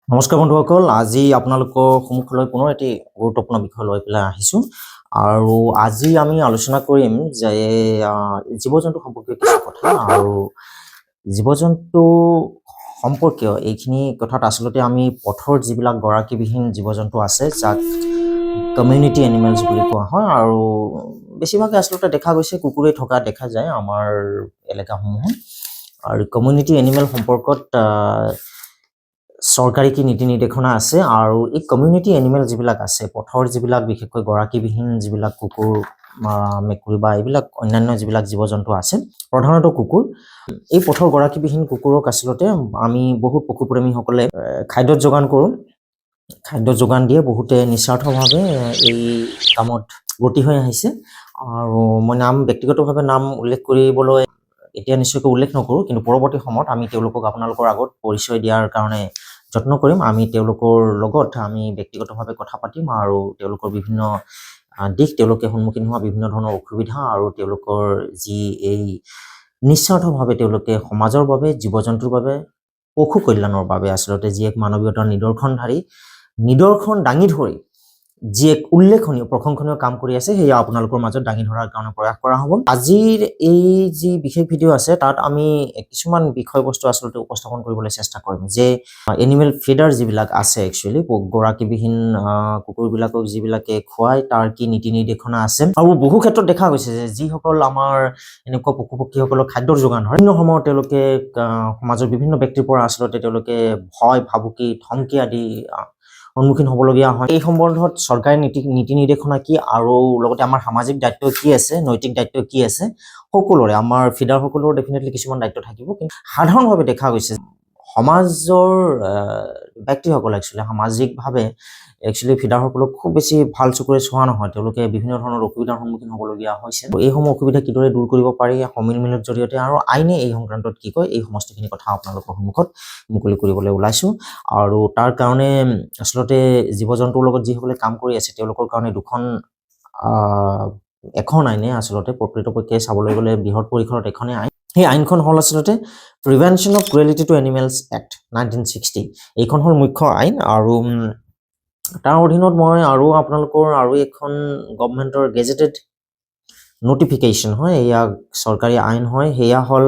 নমস্কাৰ বন্ধুসকল, আজি আপোনালোকৰ সন্মুখলৈ পুনৰ এটি গুৰুত্বপূৰ্ণ বিষয় লৈ পেলাই আহিছোঁ আৰু আজি আমি আলোচনা কৰিম যে জীৱ জন্তু সম্পৰ্কীয় কিছু কথা। আৰু জীৱ জন্তু সম্পৰ্কীয় এইখিনি কথাত আচলতে আমি পথৰ যিবিলাক গৰাকীবিহীন জীৱ জন্তু আছে, যাক কমিউনিটি এনিমেলছ বুলি কোৱা হয়, আৰু বেছিভাগে আচলতে দেখা গৈছে কুকুৰেই থকা দেখা যায় আমাৰ এলেকাসমূহত। আৰু কমিউনিটি এনিমেল সম্পৰ্কত চৰকাৰী কি নীতি নিৰ্দেশনা আছে আৰু এই কমিউনিটি এনিমেল যিবিলাক আছে, পথৰ যিবিলাক বিশেষকৈ গৰাকীবিহীন যিবিলাক কুকুৰ বা মেকুৰী বা এইবিলাক অন্যান্য যিবিলাক জীৱ জন্তু আছে, প্ৰধানতঃ কুকুৰ, এই পথৰ গৰাকীবিহীন কুকুৰক আচলতে আমি বহুত পশুপ্ৰেমীসকলে খাদ্যত যোগান কৰোঁ, খাদ্য যোগান দিয়ে। বহুতে নিস্বাৰ্থভাৱে এই কামত ব্ৰতী হৈ আহিছে। আৰু মই নাম ব্যক্তিগতভাৱে নাম উল্লেখ কৰিবলৈ এতিয়া নিশ্চয়কৈ উল্লেখ নকৰোঁ, কিন্তু পৰৱৰ্তী সময়ত আমি তেওঁলোকক আপোনালোকৰ আগত পৰিচয় দিয়াৰ কাৰণে যত্ন কৰিম। আমি তেওঁলোকৰ লগত আমি ব্যক্তিগতভাৱে কথা পাতিম আৰু তেওঁলোকৰ বিভিন্ন দিশ, তেওঁলোকে সন্মুখীন হোৱা বিভিন্ন ধৰণৰ অসুবিধা আৰু তেওঁলোকৰ যি এই নিস্বাৰ্থভাৱে তেওঁলোকে সমাজৰ বাবে, জীৱ জন্তুৰ বাবে, পশু কল্যাণৰ বাবে আচলতে যি এক মানৱীয়তাৰ নিদৰ্শনধাৰী নিদৰ্শন দাঙি ধৰি যি এক উল্লেখনীয়, প্ৰশংসনীয় কাম কৰি আছে, সেয়া আপোনালোকৰ মাজত দাঙি ধৰাৰ কাৰণে প্ৰয়াস কৰা হ'ব। আজিৰ এই যি বিশেষ ভিডিঅ' আছে, তাত আমি কিছুমান বিষয়বস্তু আচলতে উপস্থাপন কৰিবলৈ চেষ্টা কৰিম যে এনিমেল ফিডাৰ যিবিলাক আছে, একচুৱেলি গৰাকীবিহীন কুকুৰবিলাকক যিবিলাকে খুৱায়, তাৰ কি নীতি নিৰ্দেশনা আছে। আৰু বহু ক্ষেত্ৰত দেখা গৈছে যে যিসকল আমাৰ এনেকুৱা পশু পক্ষীসকলক খাদ্যৰ যোগান ধৰে, বিভিন্ন সময়ত তেওঁলোকে সমাজৰ বিভিন্ন ব্যক্তিৰ পৰা আচলতে তেওঁলোকে ভয়, ভাবুকি, ধমকি আদি সন্মুখীন হ'বলগীয়া হয়। এই সম্বন্ধত চৰকাৰী নীতি নিৰ্দেশনা কি আৰু লগতে আমাৰ সামাজিক দায়িত্ব কি আছে, নৈতিক দায়িত্ব কি আছে সকলোৰে, আমাৰ ফিডাৰসকলৰো ডেফিনেটলি কিছুমান দায়িত্ব থাকিব। কিন্তু সাধাৰণভাৱে দেখা গৈছে সমাজৰ ব্যক্তিসকল একচুৱেলি সামাজিকভাৱে একচুৱেলি ফিডাৰসকলক খুব বেছি ভাল চকুৰে চোৱা নহয়। তেওঁলোকে বিভিন্ন ধৰণৰ অসুবিধাৰ সন্মুখীন হ'বলগীয়া হৈছে। এইসমূহ অসুবিধা কিদৰে দূৰ কৰিব পাৰি সমিলমিলৰ জৰিয়তে আৰু আইনে এই সংক্ৰান্তত কি কয়, এই সমস্তখিনি কথা আপোনালোকৰ সন্মুখত মুকলি কৰিবলৈ ওলাইছোঁ। আৰু তাৰ কাৰণে আচলতে জীৱ জন্তুৰ লগত যিসকলে কাম কৰি আছে, তেওঁলোকৰ কাৰণে দুখন এখন আইনে আচলতে প্ৰকৃতপক্ষে চাবলৈ গ'লে বৃহৎ পৰিসৰত এখনেই আইন। সেই আইনখন হ'ল আচলতে Prevention of Cruelty to Animals Act, 1960। এইখন হ'ল মুখ্য আইন। আৰু তাৰ অধীনত মই আৰু আপোনালোকৰ আৰু এখন গভমেণ্টৰ গেজেটেড নটিফিকেশ্যন হয়, এয়া চৰকাৰী আইন হয়, সেয়া হ'ল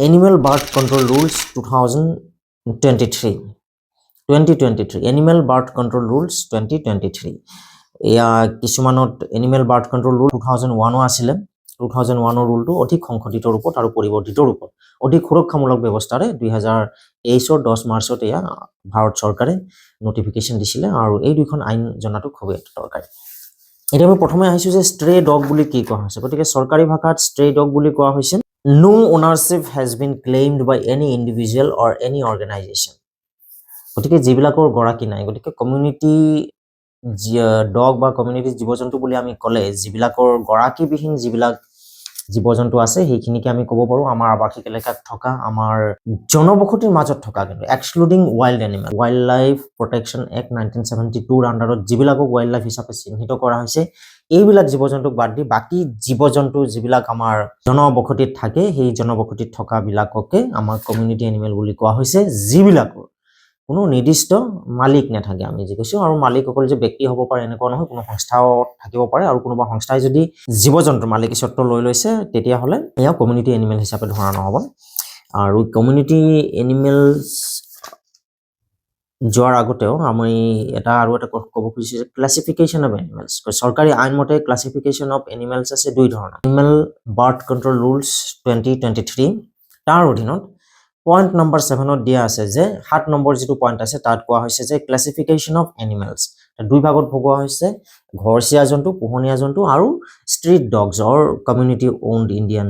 Animal Birth Control Rules, 2023, 2023, Animal Birth Control Rules, 2023। এয়া কিছুমানত Animal Birth Control Rule 2001ো আছিলে। 2001ৰ ৰুলটো অধিক সংশোধিত ৰূপত আৰু পৰিৱৰ্তিত ৰূপত, অধিক সুৰক্ষামূলক ব্যৱস্থাৰে 2023ৰ 10 মাৰ্চত এয়া ভাৰত চৰকাৰে নটিফিকেশ্যন দিছিলে। আৰু এই দুইখন আইন জনাটো খুবেই দৰকাৰী। এতিয়া আমি প্ৰথমে আহিছোঁ যে ষ্ট্ৰে ডগ বুলি কি কোৱা হৈছে। গতিকে চৰকাৰী ভাষাত ষ্ট্ৰে ডগ বুলি কোৱা হৈছে no ownership has been claimed by any individual or any organization। গতিকে যিবিলাকৰ গৰাকী নাই। গতিকে কমিউনিটি ডগ বা কমিউনিটি জীৱ জন্তু বুলি আমি ক'লে যিবিলাকৰ গৰাকীবিহীন যিবিলাক জীৱ জন্তু আছে, সেইখিনিকে আমি ক'ব পাৰোঁ। আমাৰ আৱাসিক এলেকাত থকা, আমাৰ জনবসতিৰ মাজত থকা, কিন্তু excluding wild animal। Wild Life Protection Act, 1972ৰ আণ্ডাৰত যিবিলাকক ৱাইল্ড লাইফ হিচাপে চিহ্নিত কৰা হৈছে, এইবিলাক জীৱ জন্তুক বাদ দি বাকী জীৱ জন্তু যিবিলাক আমাৰ জনবসতিত থাকে, সেই জনবসতিত থকাবিলাককে আমাৰ কমিউনিটি এনিমেল বুলি কোৱা হৈছে, যিবিলাকৰ কোনো নিৰ্দিষ্ট মালিক নাথাকে আমি যি কৈছোঁ। আৰু মালিক অকল যে ব্যক্তি হ'ব পাৰে এনেকুৱা নহয়, কোনো সংস্থাও থাকিব পাৰে। আৰু কোনোবা সংস্থাই যদি জীৱ জন্তুৰ মালিকী স্বত্ব লৈ লৈছে, তেতিয়াহ'লে এয়া কমিউনিটি এনিমেল হিচাপে ধৰা নহ'ব। আৰু কমিউনিটি এনিমেলছ যোৱাৰ আগতেও আমি এটা আৰু এটা ক'ব খুজিছোঁ যে ক্লাছিফিকেশ্যন অফ এনিমেলছ, চৰকাৰী আইনমতে ক্লাছিফিকেশ্যন অফ এনিমেলছ আছে দুই ধৰণৰ। Animal Birth Control Rules, 2023, তাৰ অধীনত পইণ্ট নম্বৰ 7ত দিয়া আছে যে 7 নম্বৰ যিটো পইণ্ট আছে, তাত কোৱা হৈছে যে ক্লাছিফিকেশ্যন অফ এনিমেলছ দুই ভাগত ভগোৱা হৈছে, ঘৰচীয়া জন্তু, পোহনীয়া জন্তু আৰু street dogs or community owned Indian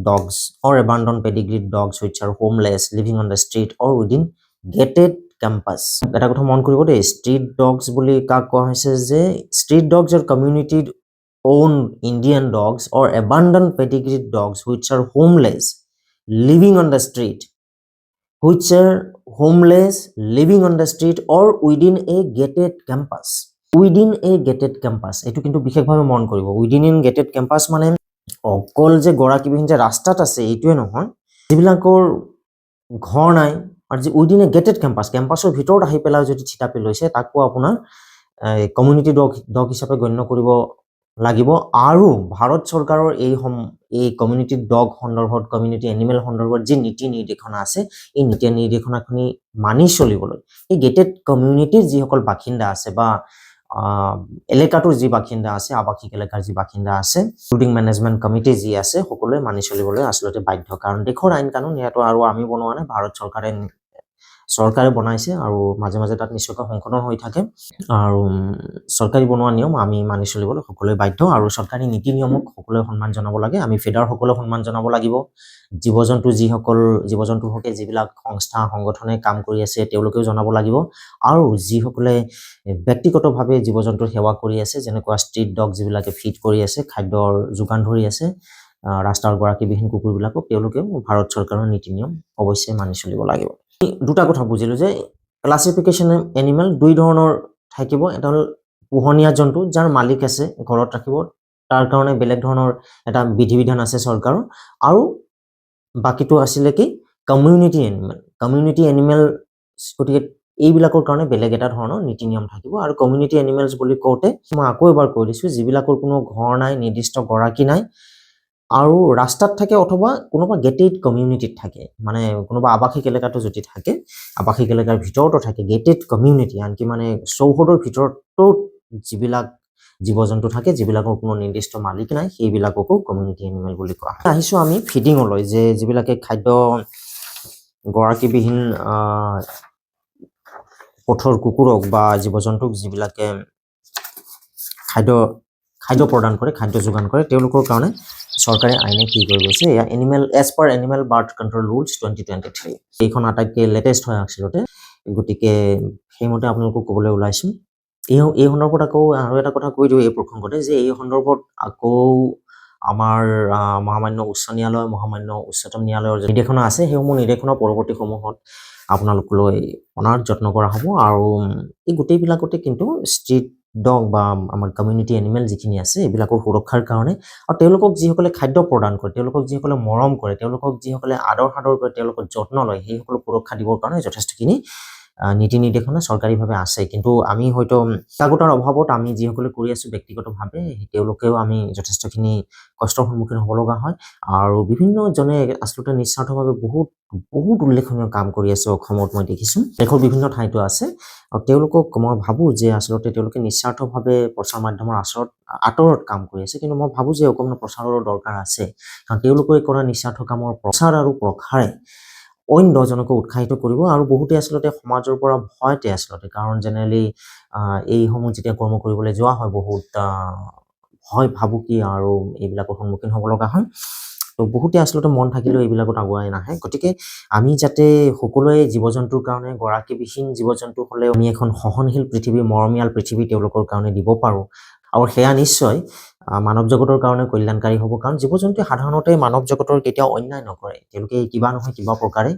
dogs or abandoned pedigreed dogs which are homeless, living on the street or within gated campus। এটা কথা মন কৰিব দেই, ষ্ট্ৰীট ডগছ বুলি কাক কোৱা হৈছে যে street dogs or community owned Indian dogs or abandoned pedigreed dogs which are homeless, living on the street, which are homeless, living on the street or within a gated campus, within a gated campus। এইটো কিন্তু বিশেষভাৱে মন কৰিব। Within in gated campus মানে অকল যে গৰাকীবিহীন যে ৰাস্তাত আছে এইটোৱে নহয়, যিবিলাকৰ ঘৰ নাই। আৰু যি উইদিন এ গেটেড কেম্পাছ, কেম্পাছৰ ভিতৰত আহি পেলাই যদি থিতাপি লৈছে, তাকো আপোনাৰ কমিউনিটি ডগ হিচাপে গণ্য কৰিব লাগিব। আৰু ভাৰত চৰকাৰৰ এই কমিউনিটি ডগ সন্দৰ্ভত, কমিউনিটি এনিমেল সন্দৰ্ভত যি নীতি নিৰ্দেশনা আছে, এই নীতি নিৰ্দেশনাখিনি মানি চলিবলৈ এই গেটেড কমিউনিটিৰ যিসকল বাসিন্দা আছে বা এলেকাটোৰ যি বাসিন্দা আছে, আৱাসিক এলেকাৰ যি বাসিন্দা আছে, বিল্ডিং মেনেজমেণ্ট কমিটি যি আছে, সকলোৱে মানি চলিবলৈ আচলতে বাধ্য। কাৰণ দেশৰ আইন কানুন ইয়াতো আৰু আমি বনোৱা নাই, ভাৰত চৰকাৰে বনাইছে আৰু মাজে মাজে তাত নিশ্চয়কৈ সংশোধন হৈ থাকে। আৰু চৰকাৰী বনোৱা নিয়ম আমি মানি চলিবলৈ সকলোৱে বাধ্য আৰু চৰকাৰী নীতি নিয়মক সকলোৱে সন্মান জনাব লাগে। আমি ফিডাৰসকলেও সন্মান জনাব লাগিব। জীৱ জন্তু, যিসকল জীৱ জন্তুৰ হকে যিবিলাক সংস্থা সংগঠনে কাম কৰি আছে, তেওঁলোকেও জনাব লাগিব। আৰু যিসকলে ব্যক্তিগতভাৱে জীৱ জন্তুৰ সেৱা কৰি আছে, যেনেকুৱা ষ্ট্ৰীট ডগ যিবিলাকে ফিড কৰি আছে, খাদ্যৰ যোগান ধৰি আছে ৰাস্তাৰ গৰাকীবিহীন কুকুৰবিলাকক, তেওঁলোকেও ভাৰত চৰকাৰৰ নীতি নিয়ম অৱশ্যে মানি চলিব লাগিব। দুটা কথা বুজিলোঁ যে ক্লাছিফিকেশ্যন এনিমেল দুই ধৰণৰ থাকিব। এটা হ'ল পোহনীয়া জন্তু, যাৰ মালিক আছে, ঘৰত ৰাখিব, তাৰ কাৰণে বেলেগ ধৰণৰ এটা বিধি বিধান আছে চৰকাৰৰ। আৰু বাকীটো আছিলে কি? Community animal. Community animal, গতিকে এইবিলাকৰ কাৰণে বেলেগ এটা ধৰণৰ নীতি নিয়ম থাকিব। আৰু কমিউনিটি এনিমেলছ বুলি কওঁতে মই আকৌ এবাৰ কৈ দিছোঁ, যিবিলাকৰ কোনো ঘৰ নাই, নিৰ্দিষ্ট গৰাকী নাই আৰু ৰাস্তাত থাকে অথবা কোনোবা গেটেড কমিউনিটিত থাকে, মানে কোনোবা আৱাসিক এলেকাতো যদি থাকে, আৱাসিক এলেকাৰ ভিতৰতো থাকে, গেটেড কমিউনিটি, আনকি মানে চৌহদৰ ভিতৰতো যিবিলাক জীৱ জন্তু থাকে, যিবিলাকৰ কোনো নিৰ্দিষ্ট মালিক নাই, সেইবিলাককো কমিউনিটি এনিমেল বুলি কোৱা হয়। আহিছোঁ আমি ফিডিঙলৈ, যে যিবিলাকে খাদ্য গৰাকীবিহীন পথৰ কুকুৰক বা জীৱ জন্তুক যিবিলাকে খাদ্য প্ৰদান কৰে, খাদ্য যোগান কৰে, তেওঁলোকৰ কাৰণে চৰকাৰে আইনে কি কৰি গৈছে। এয়া as per Animal Birth Control Rules 2023। এইখন আটাইতকৈ লেটেষ্ট হয় আচলতে, গতিকে সেইমতে আপোনালোকক ক'বলৈ ওলাইছোঁ। এই সন্দৰ্ভত আকৌ আৰু এটা কথা কৈ দিওঁ এই প্ৰসংগতে যে এই সন্দৰ্ভত আকৌ আমাৰ মহামান্য উচ্চ ন্যায়ালয়, মহামান্য উচ্চতম ন্যায়ালয়ৰ নিৰ্দেশনা আছে, সেইসমূহ নিৰ্দেশনা পৰৱৰ্তী সমূহত আপোনালোকলৈ অনাৰ যত্ন কৰা হ'ব। আৰু এই গোটেইবিলাকতে কিন্তু ষ্ট্ৰীট ডগ বা আমাৰ কমিউনিটি এনিমেল যিখিনি আছে, এইবিলাকৰ সুৰক্ষাৰ কাৰণে আৰু তেওঁলোকক যিসকলে খাদ্য প্ৰদান কৰে, তেওঁলোকক যিসকলে মৰম কৰে, তেওঁলোকক যিসকলে আদৰ সাদৰ কৰে, তেওঁলোকৰ যত্ন লয়, সেইসকলক সুৰক্ষা দিবৰ কাৰণে যথেষ্টখিনি নীতি নিৰ্দেশনা চৰকাৰীভাৱে আছে। কিন্তু আমি হয়তো সজাগতাৰ অভাৱত আমি যিসকলে কৰি আছোঁ ব্যক্তিগতভাৱে, তেওঁলোকেও আমি যথেষ্টখিনি কষ্টৰ সন্মুখীন হ'ব লগা হয়। আৰু বিভিন্নজনে আচলতে নিস্বাৰ্থভাৱে বহুত বহুত উল্লেখনীয় কাম কৰি আছে অসমত, মই দেখিছোঁ, দেশৰ বিভিন্ন ঠাইতো আছে। আৰু তেওঁলোকক মই ভাবোঁ যে আচলতে তেওঁলোকে নিস্বাৰ্থভাৱে প্ৰচাৰ মাধ্যমৰ আঁতৰত কাম কৰি আছে। কিন্তু মই ভাবোঁ যে অকণমান প্ৰচাৰৰো দৰকাৰ আছে, কাৰণ তেওঁলোকে কৰা নিস্বাৰ্থ কামৰ প্ৰচাৰ আৰু প্ৰসাৰে অইন 10জনকো উৎসাহিত কৰিব। আৰু বহুতে আচলতে সমাজৰ পৰা ভয়তে আচলতে, কাৰণ জেনেৰেলি এইসমূহ যেতিয়া কৰ্ম কৰিবলৈ যোৱা হয়, বহুত ভয় ভাবুকি আৰু এইবিলাকৰ সন্মুখীন হ'ব লগা হয়। তো বহুতে আচলতে মন থাকিলেও এইবিলাকত আগুৱাই নাহে। গতিকে আমি যাতে সকলোৱে জীৱ জন্তুৰ কাৰণে, গৰাকীবিহীন জীৱ জন্তু হ'লেও আমি এখন সহনশীল পৃথিৱী, মৰমীয়াল পৃথিৱী তেওঁলোকৰ কাৰণে দিব পাৰোঁ। আৰু সেয়া নিশ্চয় মানৱ জগতৰ কাৰণে কল্যাণকাৰী হ'ব, কাৰণ জীৱ জন্তুৱে সাধাৰণতে মানৱ জগতৰ কেতিয়াও অন্যায় নকৰে। তেওঁলোকে কিবা নহয় কিবা প্ৰকাৰে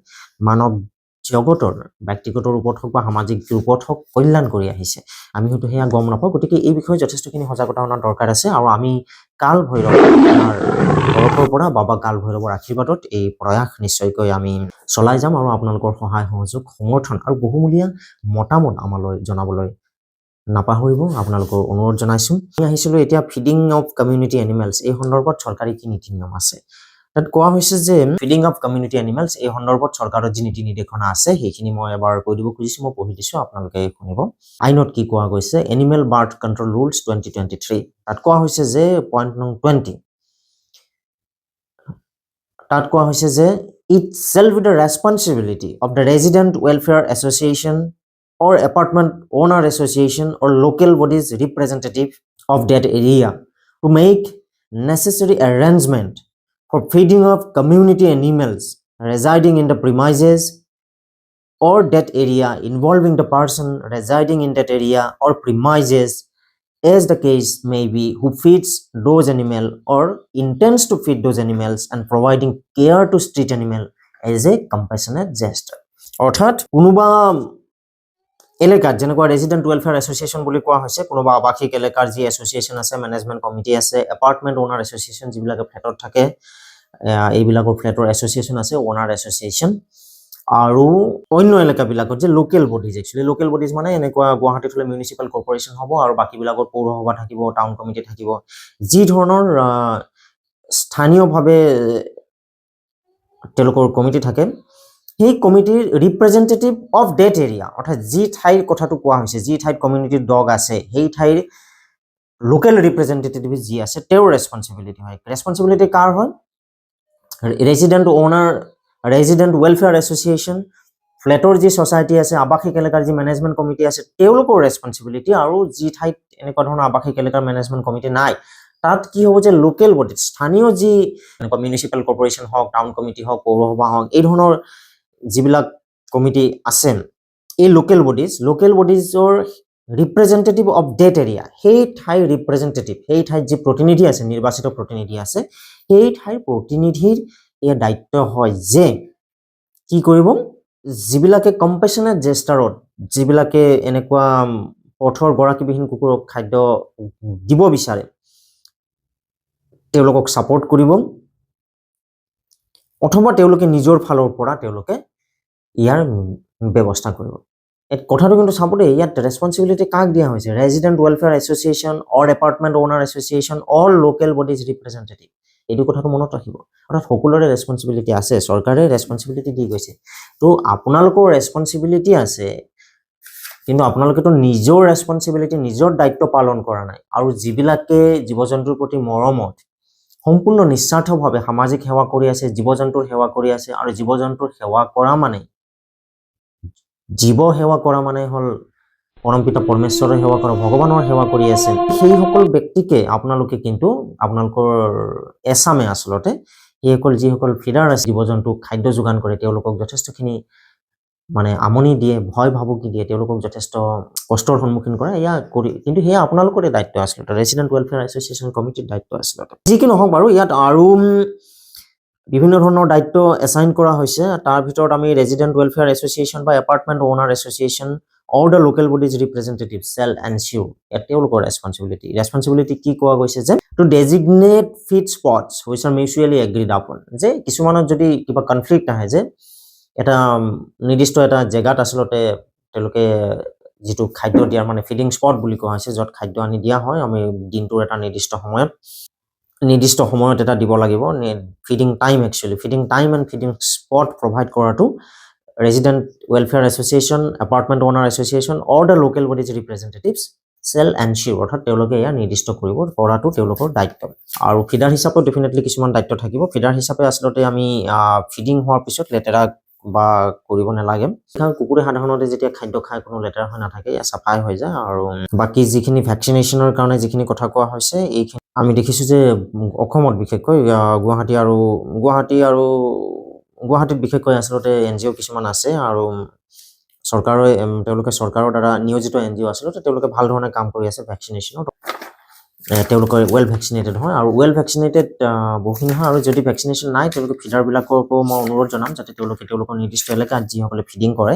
মানৱ জগতৰ ব্যক্তিগত ৰূপত হওক বা সামাজিক ৰূপত হওক কল্যাণ কৰি আহিছে। আমি হয়তো সেয়া গম নাপাওঁ। গতিকে এই বিষয়ে যথেষ্টখিনি সজাগতা অনাৰ দৰকাৰ আছে। আৰু আমি কাল ভৈৰৱ তৰফৰ পৰা বাবা কাল ভৈৰৱৰ আশীৰ্বাদত এই প্ৰয়াস নিশ্চয়কৈ আমি চলাই যাম। আৰু আপোনালোকৰ সহায়, সহযোগ, সমৰ্থন আৰু বহুমূলীয়া মতামত আমালৈ জনাবলৈ নাপাহৰিব, আপোনালোকৰ অনুৰোধ জনাইছোঁ। আমি আহিছিলোঁ এতিয়া ফিডিং অফ কমিউনিটি এনিমেলছ, এই সন্দৰ্ভত চৰকাৰী কি নীতি নিয়ম আছে। তাত কোৱা হৈছে যে ফিডিং অফ কমিউনিটি এনিমেলছ, এই সন্দৰ্ভত চৰকাৰৰ যি নীতি নিৰ্দেশনা আছে, সেইখিনি মই এবাৰ কৈ দিব খুজিছোঁ। মই পঢ়ি দিছোঁ, আপোনালোকে শুনিব। আইনত কি কোৱা গৈছে? Animal Birth Control Rules 2023, তাত কোৱা হৈছে যে পইণ্ট নং 20, তাত কোৱা হৈছে যে it shall be the responsibility of the resident welfare association or apartment owner association or local bodies representative of that area to make necessary arrangement for feeding of community animals residing in the premises or that area, involving the person residing in that area or premises, as the case may be, who feeds those animal or intends to feed those animals and providing care to street animal as a compassionate gesture. অৰ্থাৎ কোনোবা এলেকাত, যেনেকুৱা ৰেজিডেণ্ট welfare association বুলি কোৱা হৈছে, কোনোবা আৱাসিক এলেকাৰ যি এছ'চিয়েশ্যন আছে, মেনেজমেণ্ট কমিটি আছে, এপাৰ্টমেণ্ট অ'নাৰ এছ'চিয়েশ্যন, যিবিলাকে ফ্লেটত থাকে, এইবিলাকৰ ফ্লেটৰ এছ'চিয়েশ্যন আছে, অ'নাৰ এছ'চিয়েশ্যন। আৰু অন্য এলেকাবিলাকত যে local bodies, actually local bodies মানে এনেকুৱা গুৱাহাটীত হ'লে মিউনিচিপাল কৰ্পৰেশ্যন হ'ব আৰু বাকীবিলাকত পৌৰসভা থাকিব, টাউন কমিটি থাকিব, যি ধৰণৰ স্থানীয়ভাৱে তেওঁলোকৰ কমিটি থাকে, সেই কমিটিৰ ৰিপ্ৰেজেণ্টেটিভ অফ ডেট এৰিয়া, অৰ্থাৎ যি ঠাইৰ কথাটো কোৱা হৈছে, যি ঠাইত কমিউনিটিৰ ডগ আছে, সেই ঠাইৰ লোকেল ৰিপ্ৰেজেণ্টেটিভ যি আছে তেওঁৰ ৰেচপনচিবিলিটি হয়। ৰেচপনচিবিলিটি কাৰ হয়? Resident owner, resident welfare association, ফ্লেটৰ যি ছ'চাইটি আছে, আৱাসিক এলেকাৰ যি মেনেজমেণ্ট কমিটি আছে, তেওঁলোকৰ ৰেচপনচিবিলিটি। আৰু যি ঠাইত এনেকুৱা ধৰণৰ আৱাসিক এলেকাৰ মেনেজমেণ্ট কমিটি নাই, তাত কি হ'ব যে লোকেল বডিত স্থানীয় যি এনেকুৱা মিউনিচিপাল কৰ্পৰেশ্যন হওক, টাউন কমিটি হওক, পৌৰসভা হওক, এই ধৰণৰ যিবিলাক কমিটি আছে, এই লোকেল বডিজৰ ৰিপ্ৰেজেণ্টেটিভ অফ ডেট এৰিয়া, সেই ঠাইৰ ৰিপ্ৰেজেণ্টেটিভ, সেই ঠাইত যি প্ৰতিনিধি আছে, নিৰ্বাচিত প্ৰতিনিধি আছে, সেই ঠাইৰ প্ৰতিনিধিৰ এই দায়িত্ব হয় যে কি কৰিব, যিবিলাকে কম্পেশ্যনেট জেষ্টাৰত, যিবিলাকে এনেকুৱা পথৰ গৰাকীবিহীন কুকুৰক খাদ্য দিব বিচাৰে, তেওঁলোকক ছাপৰ্ট কৰিব অথবা তেওঁলোকে নিজৰ ফালৰ পৰা তেওঁলোকে ইয়াৰ ব্যৱস্থা কৰিব। এই কথাটো কিন্তু চাব দেই, ইয়াত ৰেচপনচিবিলিটি কাক দিয়া হৈছে? Resident welfare association or apartment owner association or local bodies representative। এইটো কথাটো মনত ৰাখিব। অৰ্থাৎ সকলোৰে ৰেচপনচিবিলিটি আছে, চৰকাৰে ৰেচপনচিবিলিটি দি গৈছে। তো আপোনালোকৰ ৰেচপনচিবিলিটি আছে, কিন্তু আপোনালোকেতো নিজৰ ৰেচপনচিবিলিটি, নিজৰ দায়িত্ব পালন কৰা নাই। আৰু যিবিলাকে জীৱ জন্তুৰ প্ৰতি মৰমত সম্পূৰ্ণ নিস্বাৰ্থভাৱে সামাজিক সেৱা কৰি আছে, জীৱ জন্তুৰ সেৱা কৰি আছে, আৰু জীৱ জন্তুৰ সেৱা কৰা মানে, জীৱ সেৱা কৰা মানে হ'ল পৰমপিতা পৰমেশ্বৰৰ সেৱা কৰা, ভগৱানৰ সেৱা কৰি আছে, সেইসকল ব্যক্তিকে আপোনালোকে কিন্তু আপোনালোকৰ এচামে আচলতে সেইসকল যিসকল ফিডাৰ আছে, জীৱ জন্তুক খাদ্য যোগান কৰে, তেওঁলোকক যথেষ্টখিনি মানে আমনি দিয়ে, ভয় ভাবুকি দিয়ে, তেওঁলোকক যথেষ্ট কষ্টৰ সন্মুখীন কৰে। এয়া কৰি কিন্তু সেয়া আপোনালোকৰে দায়িত্ব আচলতে, ৰেচিডেণ্ট ৱেলফেয়াৰ এছ'চিয়েশ্যন কমিটিৰ দায়িত্ব আচলতে। যি কি নহওক বাৰু, ইয়াত আৰু বিভিন্ন ধৰণৰ দায়িত্ব এছাইন কৰা হৈছে। তাৰ ভিতৰত আমি ৰেজিডেণ্ট ৱেলফেয়াৰ এছ'চিয়েশ্যন বা apartment owner association or the local bodies representative shall ensure, ইয়াত তেওঁলোকৰ ৰেচপনচিবিলিটি কি কোৱা গৈছে যে to designate feed spots which are mutually agreed upon, যে কিছুমানত যদি কিবা কনফ্লিক্ট আহে যে এটা নিৰ্দিষ্ট এটা জেগাত আচলতে তেওঁলোকে যিটো খাদ্য দিয়াৰ মানে ফিডিং স্পট বুলি কোৱা হৈছে, য'ত খাদ্য আনি দিয়া হয়, আমি দিনটোৰ এটা নিৰ্দিষ্ট সময়ত এটা দিব লাগিব। Feeding time, actually feeding time and feeding spot provide কৰাটো resident welfare association, apartment owner association or the local bodies representatives shall ensure, অৰ্থাৎ তেওঁলোকে এয়া নিৰ্দিষ্ট কৰিব কৰাটো তেওঁলোকৰ দায়িত্ব। আৰু ফিডাৰ হিচাপেও ডেফিনেটলি কিছুমান দায়িত্ব থাকিব। ফিডাৰ হিচাপে আচলতে আমি ফিডিং হোৱাৰ পিছত লেতেৰা বা কৰিব নালাগে, কাৰণ কুকুৰে সাধাৰণতে যেতিয়া খাদ্য খায় কোনো লেতেৰা হৈ নাথাকে, এয়া চাফাই হৈ যায়। আৰু বাকী যিখিনি ভেকচিনেশ্যনৰ কাৰণে যিখিনি কথা কোৱা হৈছে, এইখিনি আমি দেখিছোঁ যে অসমত বিশেষকৈ গুৱাহাটী আৰু গুৱাহাটীত বিশেষকৈ আচলতে এনজিঅ' কিছুমান আছে আৰু চৰকাৰে তেওঁলোকে চৰকাৰৰ দ্বাৰা নিয়োজিত এনজিঅ' আচলতে তেওঁলোকে ভাল ধৰণে কাম কৰি আছে ভেকচিনেশ্যনত। তেওঁলোকে ৱেল ভেকচিনেটেড হয় আৰু ৱেল ভেকচিনেটেড বহুখিনি হয়। আৰু যদি ভেকচিনেশ্যন নাই, তেওঁলোকে ফিডাৰবিলাককো মই অনুৰোধ জনাম যাতে তেওঁলোকে তেওঁলোকৰ নিৰ্দিষ্ট এলেকাত যিসকলে ফিডিং কৰে,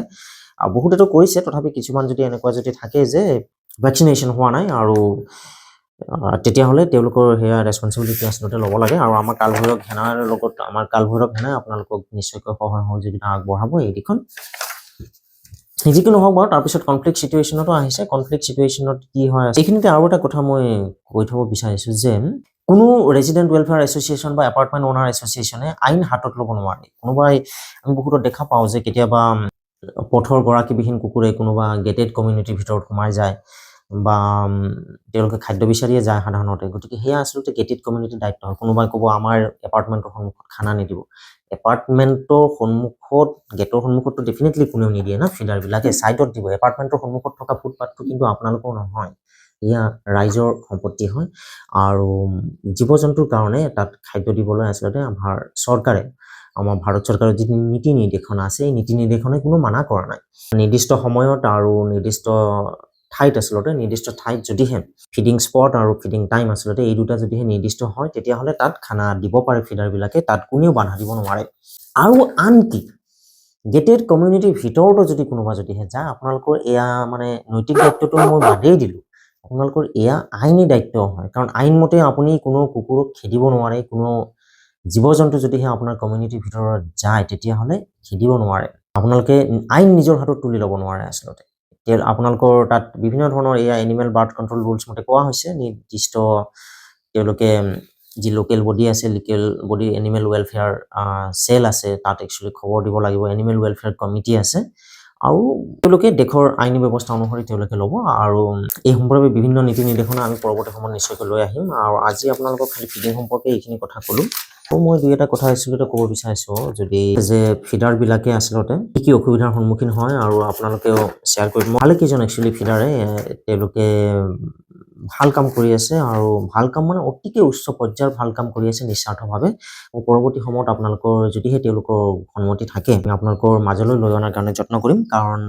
আৰু বহুতেতো কৰিছে, তথাপি কিছুমান যদি এনেকুৱা যদি থাকে যে ভেকচিনেশ্যন হোৱা নাই আৰু তেতিয়াহ'লে তেওঁলোকৰ সেয়া ৰেচপনচিবিলিটি আচলতে ল'ব লাগে। আৰু আমাৰ কালভৈৰৱ সেনাৰ লগত, আমাৰ কালভৈৰৱ সেনাই আপোনালোকক নিশ্চয়কৈ সহায় সহযোগিতা আগবঢ়াব এই দিশত। যি কি নহওক বাৰু, তাৰপিছত কনফ্লিক্ট চিটুৱেশ্যনতো আহিছে। কনফ্লিক্ট চিটুৱেশ্যনত কি হয়, এইখিনিতে আৰু এটা কথা মই কৈ থ'ব বিচাৰিছোঁ যে কোনো ৰেজিডেণ্ট ৱেলফেয়াৰ এছ'চিয়েশ্যন বা এপাৰ্টমেণ্ট অ'নাৰ এছ'চিয়েশ্যনে আইন হাতত ল'ব নোৱাৰে। কোনোবাই, আমি বহুতত দেখা পাওঁ যে কেতিয়াবা পথৰ গৰাকীবিহীন কুকুৰে কোনোবা গেটেড কমিউনিটিৰ ভিতৰত সোমাই যায় বা তেওঁলোকে খাদ্য বিচাৰিয়ে যায় সাধাৰণতে। গতিকে সেয়া আচলতে গেটেড কমিউনিটিৰ দায়িত্ব হয়। কোনোবাই ক'ব আমাৰ এপাৰ্টমেণ্টৰ সন্মুখত খানা নিদিব। এপাৰ্টমেণ্টৰ সন্মুখত, গেটৰ সন্মুখততো ডেফিনেটলি কোনেও নিদিয়ে না, ফিডাৰবিলাকে ছাইডত দিব। এপাৰ্টমেণ্টৰ সন্মুখত থকা ফুটপাথটো কিন্তু আপোনালোকৰ নহয়, এয়া ৰাইজৰ সম্পত্তি হয়। আৰু জীৱ জন্তুৰ কাৰণে তাত খাদ্য দিবলৈ আচলতে আমাৰ চৰকাৰে, আমাৰ ভাৰত চৰকাৰৰ যি নীতি নিৰ্দেশনা আছে, এই নীতি নিৰ্দেশনাই কোনো মানা কৰা নাই। নিৰ্দিষ্ট সময়ত আৰু নিৰ্দিষ্ট ঠাইত, আচলতে নিৰ্দিষ্ট ঠাইত যদিহে ফিডিং স্পট আৰু ফিডিং টাইম আচলতে এই দুটা যদিহে নিৰ্দিষ্ট হয়, তেতিয়াহ'লে তাত খানা দিব পাৰে ফিডাৰবিলাকে, তাত কোনেও বাধা দিব নোৱাৰে। আৰু আনকি গেটেড কমিউনিটিৰ ভিতৰতো যদি কোনোবা যদিহে যায়, আপোনালোকৰ এয়া মানে নৈতিক দায়িত্বটো মই বাদেই দিলোঁ, আপোনালোকৰ এয়া আইনী দায়িত্ব হয়। কাৰণ আইনমতে আপুনি কোনো কুকুৰক খেদিব নোৱাৰে। কোনো জীৱ জন্তু যদিহে আপোনাৰ কমিউনিটিৰ ভিতৰত যায়, তেতিয়াহ'লে খেদিব নোৱাৰে। আপোনালোকে আইন নিজৰ হাতত তুলি ল'ব নোৱাৰে। আচলতে আপোনালোকৰ তাত বিভিন্ন ধৰণৰ এয়া এনিমেল বাৰ্থ কণ্ট্ৰল ৰুলছ মতে কোৱা হৈছে, নিৰ্দিষ্ট তেওঁলোকে যি লোকেল বডি আছে, local body animal welfare cell আছে, তাত একচুৱেলি খবৰ দিব লাগিব। এনিমেল ৱেলফেয়াৰ কমিটি আছে আৰু তেওঁলোকে দেশৰ আইনী ব্যৱস্থা অনুসৰি তেওঁলোকে ল'ব। আৰু এই সম্পৰ্কে বিভিন্ন নীতি নিৰ্দেশনা আমি পৰৱৰ্তী সময়ত নিশ্চয়কৈ লৈ আহিম। আৰু আজি আপোনালোকক খালি ফিডিং সম্পৰ্কে এইখিনি কথা ক'লোঁ। আৰু মই দুই এটা কথা আচলতে ক'ব বিচাৰিছোঁ যদি যে ফিডাৰবিলাকে আচলতে কি কি অসুবিধাৰ সন্মুখীন হয় আৰু আপোনালোকেও শ্বেয়াৰ কৰিব। ভালেকেইজন একচুৱেলি ফিডাৰে তেওঁলোকে ভাল কাম কৰি আছে আৰু ভাল কাম মানে অতিকে উচ্চ পৰ্যায়ৰ ভাল কাম কৰি আছে নিস্বাৰ্থভাৱে। মই পৰৱৰ্তী সময়ত আপোনালোকৰ যদিহে তেওঁলোকৰ সন্মতি থাকে, আমি আপোনালোকৰ মাজলৈ লৈ অনাৰ কাৰণে যত্ন কৰিম, কাৰণ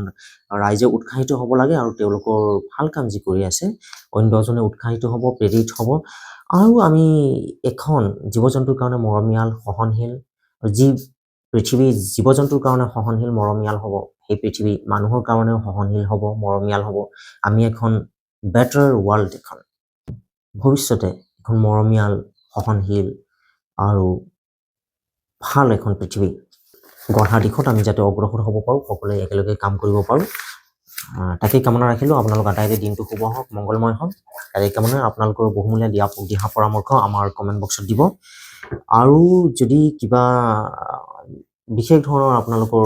ৰাইজে উৎসাহিত হ'ব লাগে আৰু তেওঁলোকৰ ভাল কাম যি কৰি আছে অন্য দহজনে উৎসাহিত হ'ব, প্ৰেৰিত হ'ব। আৰু আমি এখন জীৱ জন্তুৰ কাৰণে মৰমীয়াল, সহনশীল, যি পৃথিৱী জীৱ জন্তুৰ কাৰণে সহনশীল, মৰমীয়াল হ'ব, সেই পৃথিৱী মানুহৰ কাৰণেও সহনশীল হ'ব, মৰমীয়াল হ'ব। আমি এখন বেটাৰ ৱৰ্ল্ড, এখন ভৱিষ্যতে এখন মৰমীয়াল, সহনশীল আৰু ভাল এখন পৃথিৱী গঢ়াৰ দিশত আমি যাতে অগ্ৰসৰ হ'ব পাৰোঁ, সকলোৱে একেলগে কাম কৰিব পাৰোঁ, তাকেই কামনা ৰাখিলোঁ। আপোনালোক আটাইৰে দিনটো শুভ হওক, মংগলময় হওক, তাৰে কামনা। আপোনালোকৰ বহুমূলীয়া দিহা পৰামৰ্শ আমাৰ কমেণ্ট বক্সত দিব। আৰু যদি কিবা বিশেষ ধৰণৰ আপোনালোকৰ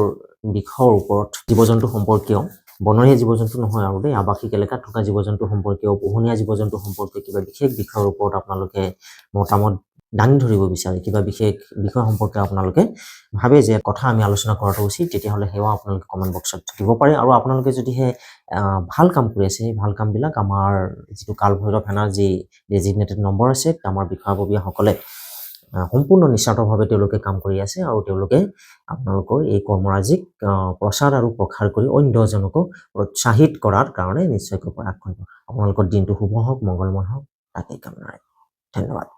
বিষয়ৰ ওপৰত, জীৱ জন্তু সম্পৰ্কীয়, বনৰীয়া জীৱ জন্তু নহয় আৰু দেই, আৱাসিক এলেকাত থকা জীৱ জন্তু সম্পৰ্কীয়, পোহনীয়া জীৱ জন্তু সম্পৰ্কীয় কিবা বিশেষ বিষয়ৰ ওপৰত আপোনালোকে মতামত দাঙি ধৰিব বিচাৰে, কিবা বিশেষ বিষয় সম্পৰ্কে আপোনালোকে ভাবে যে কথা আমি আলোচনা কৰাটো উচিত, তেতিয়াহ'লে সেয়া আপোনালোকে কমেণ্ট বক্সত দিব পাৰে। আৰু আপোনালোকে যদিহে ভাল কাম কৰি আছে, সেই ভাল কামবিলাক আমাৰ যিটো কাল ভৈৰৱ সেনাৰ যি ডেজিগনেটেড নম্বৰ আছে, আমাৰ বিষয়াববীয়াসকলে সম্পূৰ্ণ নিস্বাৰ্থভাৱে তেওঁলোকে কাম কৰি আছে আৰু তেওঁলোকে আপোনালোকৰ এই কৰ্মৰাজিক প্ৰচাৰ আৰু প্ৰসাৰ কৰি অন্য দহজনকো প্ৰোৎসাহিত কৰাৰ কাৰণে নিশ্চয়কৈ প্ৰয়াস কৰিব। আপোনালোকৰ দিনটো শুভ হওক, মংগলময় হওক, তাকেই কামনাৰে ধন্যবাদ।